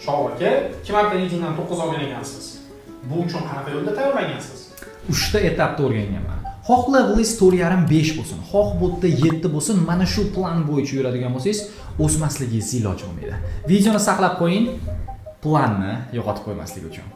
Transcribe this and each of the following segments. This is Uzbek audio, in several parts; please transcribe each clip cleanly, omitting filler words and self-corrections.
Shohruh aka, ikki marta readingdan 9 olgan ekansiz. Bu uchun qanaqa yo'lda tayyorlangansiz? Uchta etapda o'rganganman. Xoh levelingiz 4,5, 5 bo'lsin, xoh bu yerda 7 bo'lsin, mana shu plan bo'yicha yuradigan bo'lsangiz, o'smasligingiz iloji bo'lmaydi. Videoni saqlab qo'ying, planni yo'qotib qo'ymaslik uchun.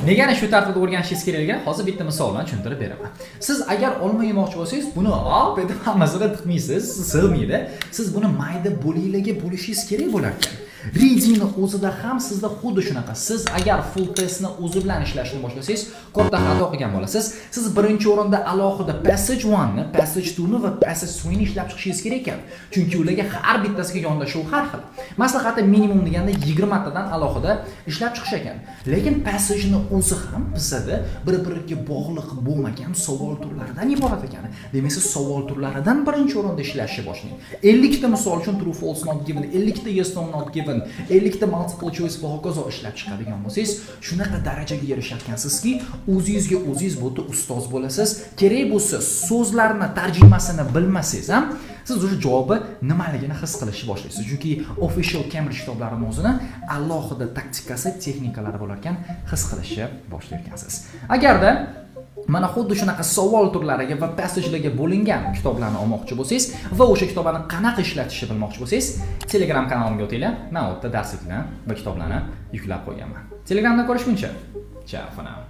Negani shu tartibda o'rganishingiz kerakligini hozir bitta misol bilan tushuntirib beraman. Siz agar olma yemoqchi bo'lsangiz, buni op etib hammasini tiqmaysiz, sig'maydi. Siz buni mayda bo'laklarga bo'lishingiz kerak bo'lar ekan. Readingni o'zida ham sizda xuddi shunaqa. Siz agar full testni o'zi bilan ishlashni boshlasangiz, katta xato qilgan bo'lasiz. Siz birinchi o'rinda alohida passage 1 ni, passage 2 ni va passage 3 ni ishlab chiqishingiz kerak ekan. Chunki ularga har bittasiga yondashuv har xil. Maslahati minimum deganda 20 tadan alohida ishlab chiqish ekan. Lekin passageni o'zi ham bizada bir-biriga bog'liq bo'lmagan savol turlaridan iborat ekan. Demak, siz savol turlaridan birinchi o'rinda ishlashni boshlang. 50 ta, misol uchun, true false not given, 50 ta yes no not given, 50 ta multiple choice va hokazo ishlab chiqadigan bo'lsangiz, shunaqa darajaga erishayotgansizki, o'zingizga o'zingiz bu yerda ustoz bo'lasiz. Kerak bo'lsa, so'zlarni tarjimasini bilmasangiz ham, siz уже javobi nimaligini his qilishni boshlaysiz. Chunki official Cambridge kitoblarini o'zini alohida taktikasi, texnikalari bo'lar ekan, his qilishni boshlayotgansiz. Agarda mana xuddi shunaqa savol turlariga va passagelarga bo'lingan kitoblarni olmoqchi bo'lsangiz va o'sha kitoblarni qanaqa ishlatishni bilmoqchi bo'lsangiz, Telegram kanalimga o'tinglar. Men u yerda darsliklar va kitoblarni yuklab qo'yganman. Telegramda ko'rishguncha. Ciao for now.